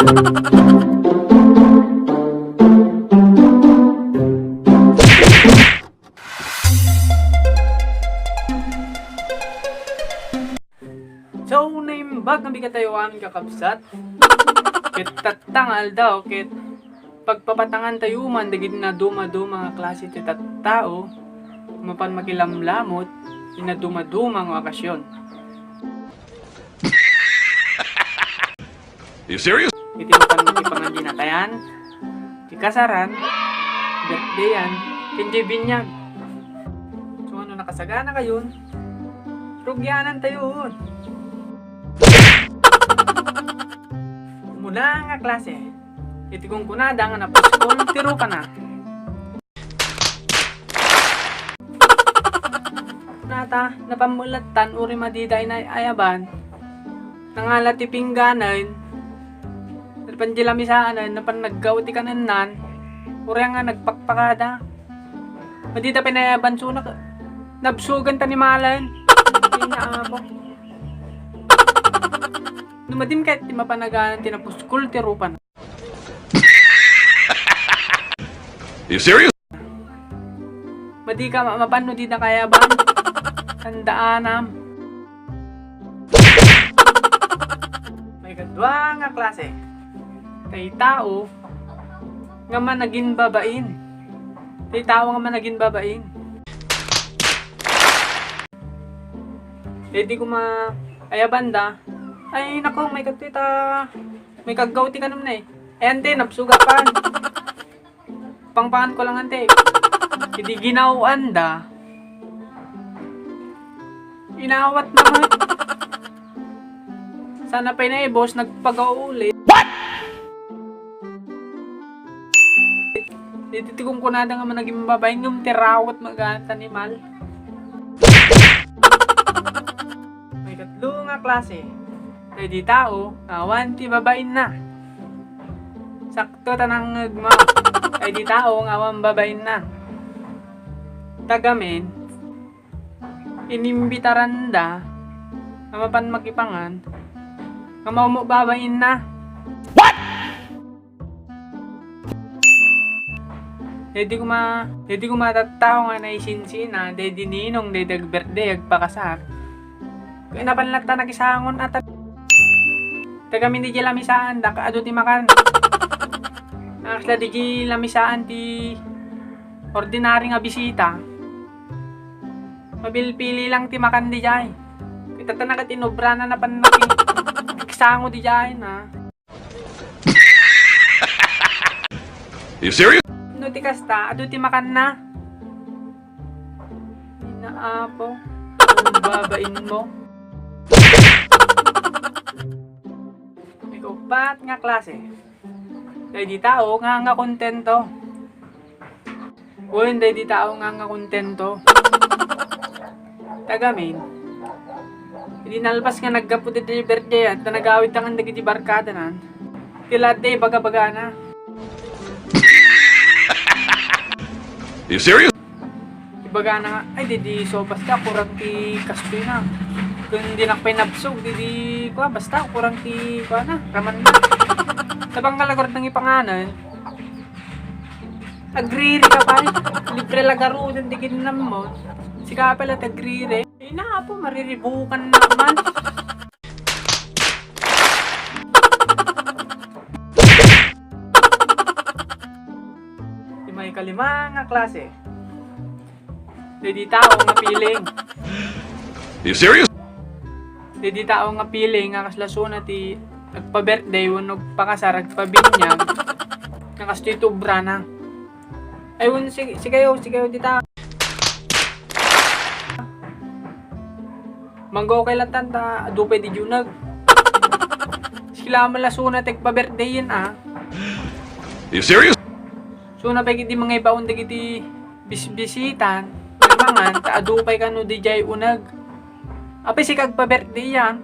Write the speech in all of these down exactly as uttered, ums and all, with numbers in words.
So, naimbag nga bigat tayo amin, kakabsat. Ket tatta nga aldaw, ket pagpapatangan tayo man dagiti nadumaduma nga klase ti tattao, mapan makilamlamot ti nadumaduma nga okasyon. You serious? Iti mapan makipangan di natayan, ti kasaran, birthdayan, ken di binyag. So, ano nakasagana kayon? Rugianan tayon. Umuna nga klase, iti kunkunada nga napuskol ti rupana. Nata, napammulattan, uri madida inay-ayaban. Nangala ti pingganen. Napan di lamisaan, napan naggaw ti kanennan. Uri nga nagpakpakada. Madida pinayaban sunak. Nabsugan ta ni Malan. Ina ako. Numadim kahit ti mapanaganan tinapuskol ti rupan. You serious? Madi ka ma-, mapan no di na kaya ba? Tandaanam. May kadua nga klase. Tay tao nga managin babain. Tay tao nga managin babain. Eh, di ko ma-, ay, abanda. Ay, nako, may katita. May kaggaw ti kanam na eh. Ayan, te, napsugapan. Pangpangan ko lang, ante. Idi ginawan da. Inawat naman. Sana pa'y naibos, nagpagauli. What? Dito ti kunkunada nga managing babae, ngem ti rawat maganat animal. May katlo nga klase. Daydi tao, awan ti babainna. Sakto ta nangngegmo. Daydi tao, awan babainna. Tagamin, inimbitaranda nga mapan makipangan nga maumo babainna. What? Daydi kuma, daydi kuma tattao nga naisinsina, daydi ninong, daydi agbirthday, agpakasar. Kaya napan latta nakisangon ata. Tagamin di lamisaan, dak adu ti makan. Nakasla di lamisaan ti ordinary nga bisita. Mabilpili lang ti makan di jay. Kita ta nakatinubra na napan nakisango di jay na. You serious? No ti kasta, adu ti makanna. Inaapo, ang babain mo. May kaupat nga klase. Daydi tao nga nga kontento. Wen, daydi tao nga nga kontento. Tagamin. Idi nalpas nga naggapu daydi birthday, at nagawid tangan dagiti barkada nan. Ti latte, baga-bagana. You serious? Ibagana nga, ay, daydi sopas ta, kurang ti kastoy na. Kung di nakpay nabsog, daydi, kwa, basta, kurang ti, kwa na, raman na. Tabang kalagor nang ipanganan, agriri ka pa, eh. Libre la garuden ti ginnam mo. Sika pala tagriri. Ay, naapo, mariribukan naman. Ti may kalima nga klase. Daydi tao nga feeling. You serious? Daydi tao nga feeling nga kasla suna ti agpa-birthday wenno agpakasar, agpabinyag. Nga kastoy ti ubra na. Ay, wen, sige, sige, sige, dita. Manggaw kay latan ta, adu pay di junag. Sila man la suna ti agpa-birthday yan, ah. You serious? Suna pay di mangay baon dagiti bisbisitan, mangan, ta adu pay kano di jay unag. Apay sika agpa-birthday yan.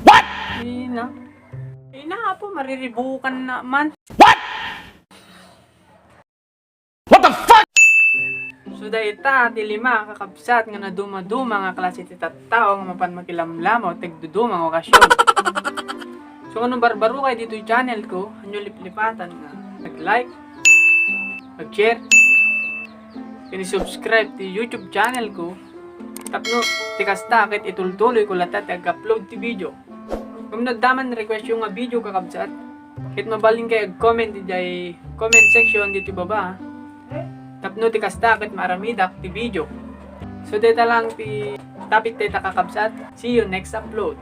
What? Ina. Ina, apo, mariribukan na man. What? What the fuck? So, dayta ti lima, kakabsat, nga nadumaduma nga klase ti tattao nga mapan makilamlamaw ti agduduma nga okasyon. So, no barbarukay ditoy channel ko, haanyo liplipatan nga mag-like, mag-share, ken i-subscribe ti YouTube channel ko. Tapno ti kasta ket itultuloy ko latta ti ag-upload ti video. Ngem no adda man request yo nga video, kakabsat, ket mabalin kay ag-comment idiay comment section ditoy baba, tapno ti kasta ket maaramidak ti video. So, dayta lang ti topic dayta, kakabsat. See you next upload.